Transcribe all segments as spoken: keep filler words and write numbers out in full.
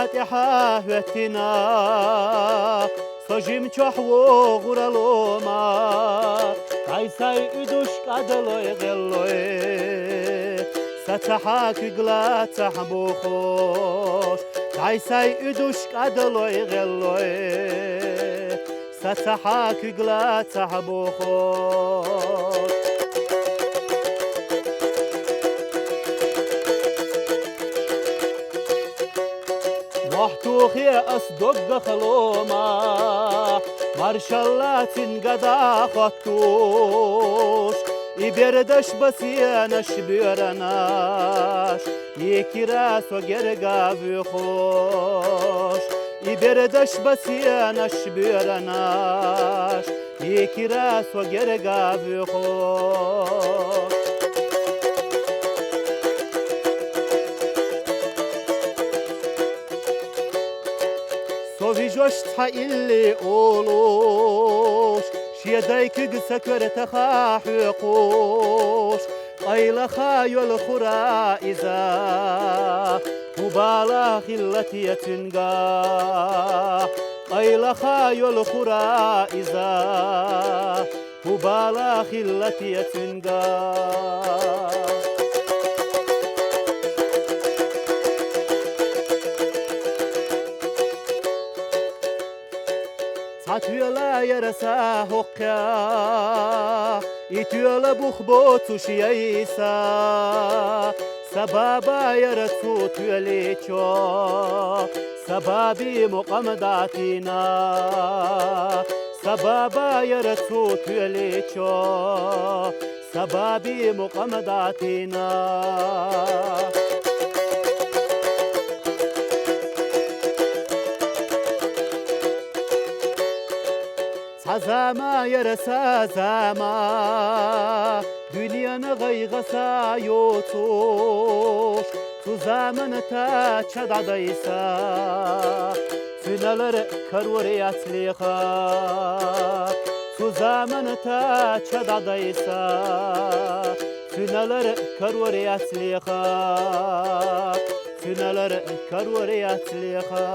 тӀехьа хӀоьттина, со жимчохь вогӀур лома, дӀай сай уьдуш кӀадалой гӀеллой, са цхьа куьг лацахь бохош, дӀай сай уьдуш кӀадалой гӀеллой, са цхьа куьг лацахь бохош. Мохь тухе ас доггах лома, маршалла цуьнга дӀахоттуш, и бердаш ба сенаш боьранаш, и кира со герга вуьйхуш, и бердаш ба сенаш боьранаш, и кира со герга вуьйхуш. Со вижош цхьа илли олуш, шен дай куьг са коьртаха хьоькхуш, къайлаха йолхура иза, хӀун бала хилла те цуьнга? Къайлаха йолхура иза, хӀун бала хилла те цуьнга? Цхьа тоьла яра са хӀокхехь, и тоьла бух боцуш яйса. Са баба яра цу тоьличо, са баби мукъам дӀатийна. Са баба яра цу тоьличо, са баби мукъам дӀатийна. Цхьа зама яра са зама, дуьненан гӀайгӀа са йоцуш, цу заманта ча дӀадайса, цуьнан лар карор яц леха. Цу заманта ча дӀадайса, цуьнан лар карор яц леха. Цуьнан лар карор яц леха.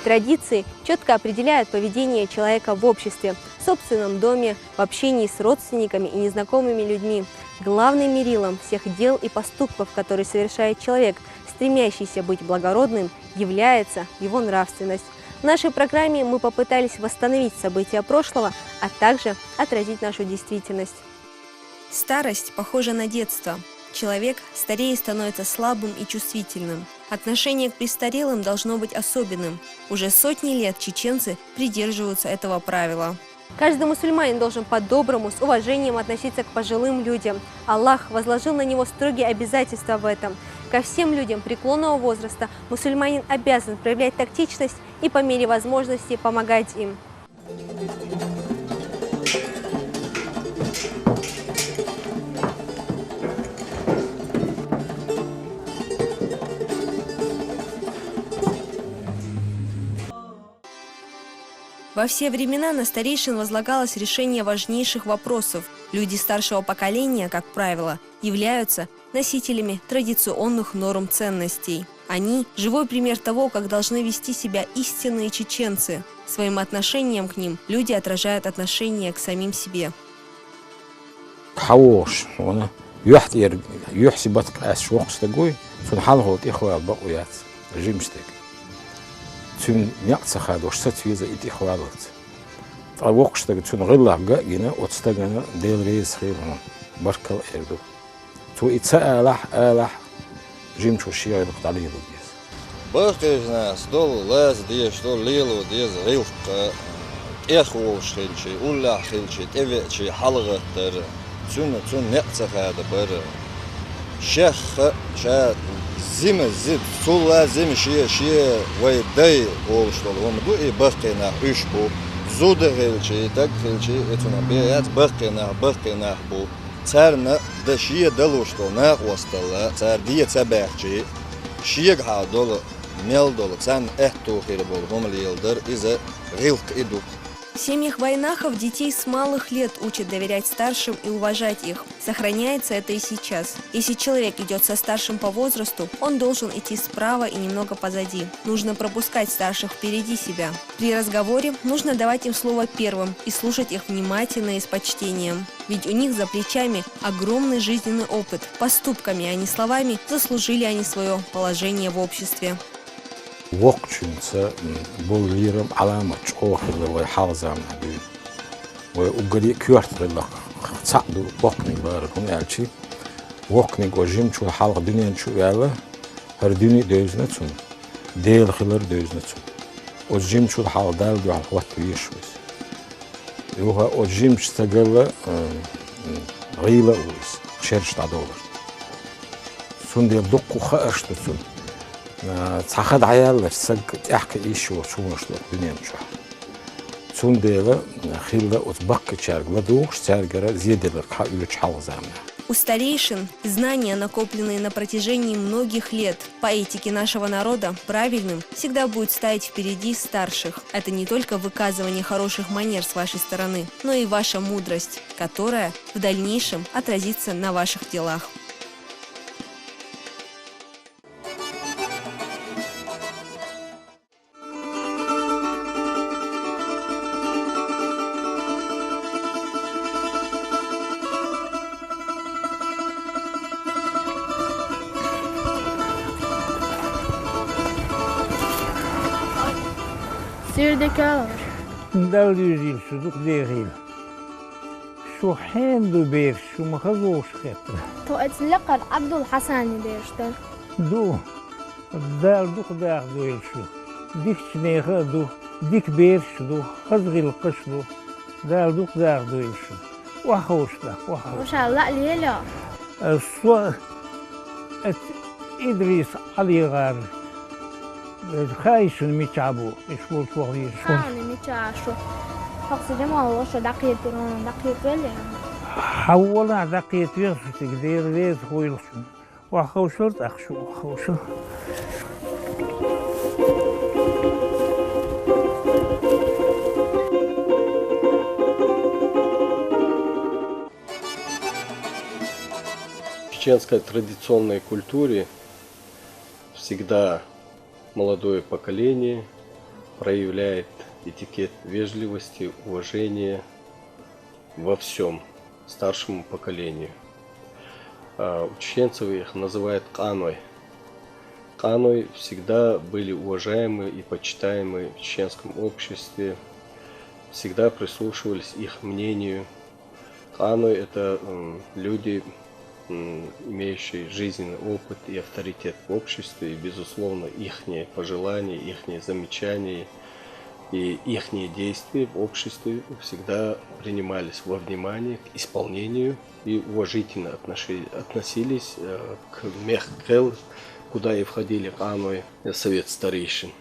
Традиции четко определяют поведение человека в обществе, в собственном доме, в общении с родственниками и незнакомыми людьми. Главным мерилом всех дел и поступков, которые совершает человек, стремящийся быть благородным, является его нравственность. В нашей программе мы попытались восстановить события прошлого, а также отразить нашу действительность. Старость похожа на детство. Человек старея становится слабым и чувствительным. Отношение к престарелым должно быть особенным. Уже сотни лет чеченцы придерживаются этого правила. Каждый мусульманин должен по-доброму, с уважением относиться к пожилым людям. Аллах возложил на него строгие обязательства в этом. Ко всем людям преклонного возраста мусульманин обязан проявлять тактичность и по мере возможности помогать им. Во все времена на старейшин возлагалось решение важнейших вопросов. Люди старшего поколения, как правило, являются носителями традиционных норм ценностей. Они — живой пример того, как должны вести себя истинные чеченцы. Своим отношением к ним люди отражают отношение к самим себе. ХьавогӀуш, вана, юьхь тӀера, юьхь сибат къаьсташ воккха стаг вуй, цунна хьалхо тӀехвала бакъо яц, жима стаг. Цуьнан некъ ца хадош саца веза и тӀехваларца. Ткъа воккхачу стага цуьнан гӀиллакх ган а гина, оцу стагана Дела реза хила хьуна, баркалла эр ду. Цо и ца алахь, алахь, жимчо шен гӀиллакх дӀалело деза. Баккхийчу нахаца долу лаза дезаш долу лело деза гӀиллакх, тӀех волуш хилчий, уллехь хилчий, тӀевеачий хьалагӀаттар, цуьнан, цуьнан некъ ца хадабар. Шех а ша зима, зи-, цул а зима шен, шен вай дай олуш долу хӀума ду и баккхий нах, уьш бу. Зуда хилча, таг хилча, э, цунах бе яц, баккхий нах, баккхий нах бу. Царна да шен далуш долу накъосталла, цара де ца баьхча, шегахьа долу, мел долу, царна аьтту хир болу хӀума леладар, иза гӀиллакх и ду. В семьях вайнахов детей с малых лет учат доверять старшим и уважать их. Сохраняется это и сейчас. Если человек идёт со старшим по возрасту, он должен идти справа и немного позади. Нужно пропускать старших впереди себя. При разговоре нужно давать им слово первым и слушать их внимательно и с почтением. Ведь у них за плечами огромный жизненный опыт. Поступками, а не словами, заслужили они своё положение в обществе. Воккхачуьнца, м, болу лерам Ӏаламат чӀогӀа хилла вай хьалха заманахь дуьйна. Вай уггаре а коьрта хилла, цхьаъ ду боккханиг ларар, хӀунда аьлча воккханиг оцу жимачул хьалха дуьнен чу а ваьлла, хӀара дуьне а девзина цунна, Дела хилар а девзина цунна. Оцу жимачул хьалха Далла дуьхьал хӀотта везаш ву иза. Юха оцу жимачу стагалла, м, м, гӀийла а ву иза, шераш дӀадолар. Цундела дуккха хаарш ду цунна. А, цхьа ха дӀаяьлларш саг тӀаьхьа кхиийш йолчу хӀуманаш ду дуьнен чохь. Цундела, а, хилла оцу баккхийчаьрга ладугӀуш, цаьргара зеделларг хьаоьцуш хьалха заманахь. У старейшин знания, накопленные на протяжении многих лет, по этике нашего народа правильным всегда будет стоять впереди старших. Это не только выказывание хороших манер с вашей стороны, но и ваша мудрость, которая в дальнейшем отразится на ваших делах. Сир де калаш. Дала дуьйзийла шу, дукха дехийла. Шу хьенан ду бераш, шу ма хаза вовшах хеттара? Тхо оцу лекхара Ӏабдул-Хьасанан бераш дара. Ду. Дала дукха даха дойла шу. Дикачу нехан а ду, дика бераш а ду, хаза гӀиллакхаш а ду. Дала дукха даха дойла шу. Охьаховша, охьаховша. Ваша лаьа лело? Со, э, Идрис Ӏалигара. Э, хаий шуна мичахь бу, иш болчу вахана йиш шуна? Хауна мичахь шу. Хьокху сан Джамал ваша дӀакхетар, дӀакхетавелла? Хьан волахь дӀакхетавех шу цига, Дела реза хуйла шуна. Охьаховшал тӀаккха шу, охьаховшал. В чеченской традиционной культуре всегда молодое поколение проявляет этикет вежливости, уважения во всём старшему поколению. А у чеченцев их называют къаной. Къаной всегда были уважаемы и почитаемы в чеченском обществе, всегда прислушивались их мнению. Къаной — это, м, люди, м, имеющие жизненный опыт и авторитет в обществе, и, безусловно, ихние пожелания, ихние замечания и ихние действия в обществе всегда принимались во внимание к исполнению и уважительно отноши-, относились, э, к мехкел, куда и входили къаной, э, совет старейшин.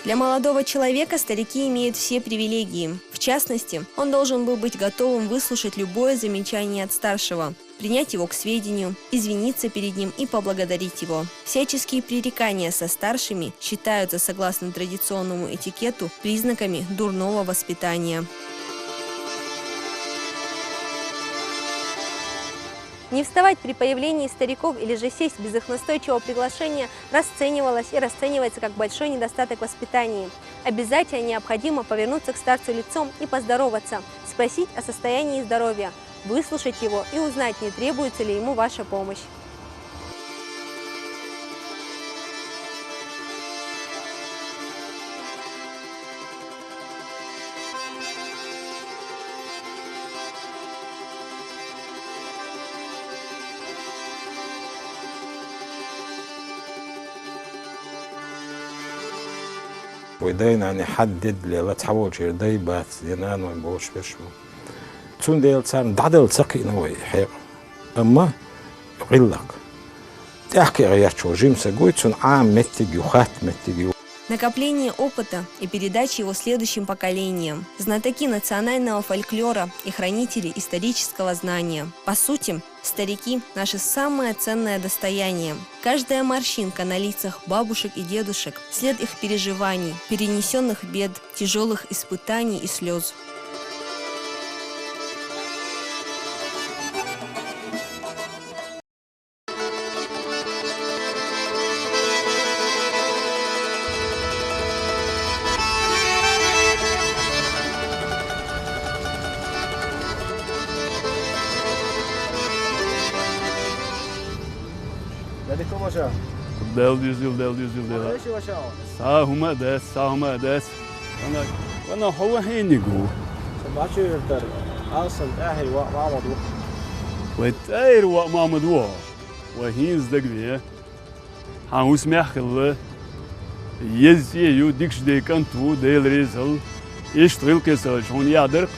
Для молодого человека старики имеют все привилегии. В частности, он должен был быть готовым выслушать любое замечание от старшего, принять его к сведению, извиниться перед ним и поблагодарить его. Всяческие пререкания со старшими считаются, согласно традиционному этикету, признаками дурного воспитания. Не вставать при появлении стариков или же сесть без их настойчивого приглашения расценивалось и расценивается как большой недостаток воспитания. Обязательно необходимо повернуться к старцу лицом и поздороваться, спросить о состоянии здоровья, выслушать его и узнать, не требуется ли ему ваша помощь. Вай дай-наной хьадда дедда лела, цхьаволчеран дай бац, я наной болуш берш бу. Цундела царна дӀадала ца кхиъна вай хьекъал. Амма гӀиллакх. ТӀехьа кхы а гӀерташ вола жима саг вуй, цунна Ӏама моттиг ю, хатта моттиг ю. Накопление опыта и передача его следующим поколениям. Знатоки национального фольклора и хранители исторического знания. По сути, старики — наше самое ценное достояние. Каждая морщинка на лицах бабушек и дедушек — след их переживаний, перенесённых бед, тяжёлых испытаний и слёз. Дала дезийла, Дала дезийла, Дала. СагӀа хӀума а дац, сагӀа хӀума а дац. Вана, вана хьо вахьийниг ву. Сан бачу юртара, сан тӀаьхьара воӀ Махьмад ву. Вай тӀаьхьара воӀ Махьмад ву хьо. Вай хӀинца дагаве. Хьан хӀусамехь хилла. Еза цӀен ю, дикачу ден кӀант ву, Дела реза хила. Иштта гӀиллакхе ца хилча хьуна яхьа дара-кх.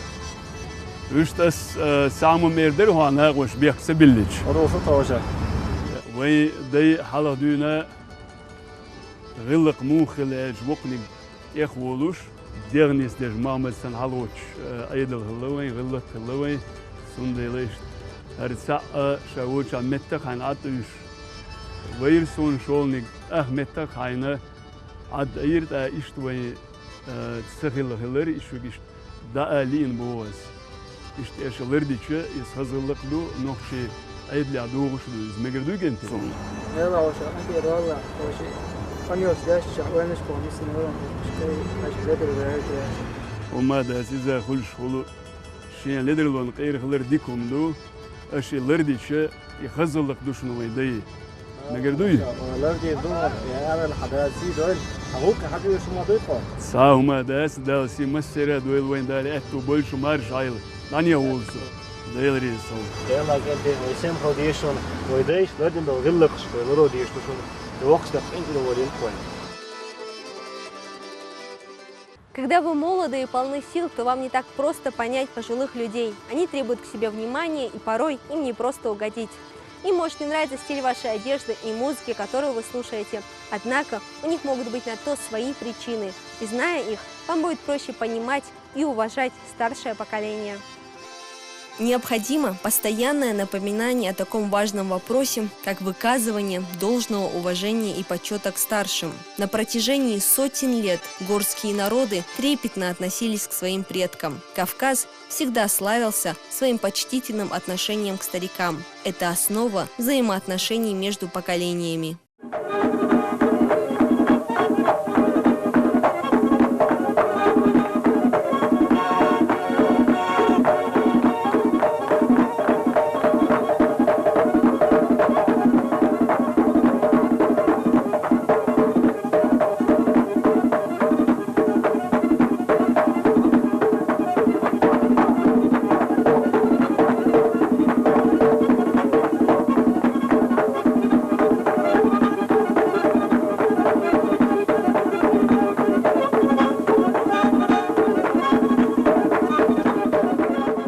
Вуьшта ас, а, цхьа хӀума эр дара хьуна, накъош бехк ца биллича. Вайн дай хьалха дуьйна гӀиллакх муха хила аьлча, вокхуниг тӀехволуш, дегӀ нисдеш Махьмад санна хьалавоьдуш, э, Ӏедал хилла вайн, гӀиллакх хилла вайн, цундела иштта. ХӀара цхьаъ а ша волчохь меттах хьайна Ӏад а уьйш. Вайра суна шолгӀаниг ах меттах хьайна Ӏад а айира, тӀаккха иштта вайн, э, ца хилла хилар, и шуьга иштта дӀа а лиъна боху ас. Иштта аша лардича, иза хаза гӀиллакх ду, нохчийн Ӏедалехь догӀуш ду иза. Мегар дуй, кӀентий? Эла, хьо ша хьан тӀера валла, хьо ши къамелаш деш, ша вайнаш боху миссина валла, шкай, аша ледара ваьлла. ХӀума дац, иза хуьлуш хуьлу, шен ледарлонна къера хилар дика хӀума ду, аша и лардича, и хаза гӀиллакх ду шуна вайн дай. Мегар дуй? Лардийр ду, я, я, хьан даций дойла, хьан гӀуллакх хьан дуьйш хӀума дуй тхо? Цхьа хӀума дац, Дала сий массеран а дойла вайн, Дала аьтту бойла шу, марша Ӏойла, дӀанеха волу со. Дела реза хила. Дела кӀентий, вай сема хила деза шуна, вай дайша лардина долу гӀиллакхаш, вай луро дезаш ду шуна, и воккхачу даха къинтӀера волийла вайн. Когда вы молоды и полны сил, то вам не так просто понять пожилых людей. Они требуют к себе внимания, и порой им не просто угодить. Им может не нравиться стиль вашей одежды и музыки, которую вы слушаете. Однако у них могут быть на то свои причины. И зная их, вам будет проще понимать и уважать старшее поколение. Необходимо постоянное напоминание о таком важном вопросе, как выказывание должного уважения и почёта к старшим. На протяжении сотен лет горские народы трепетно относились к своим предкам. Кавказ всегда славился своим почтительным отношением к старикам. Это основа взаимоотношений между поколениями.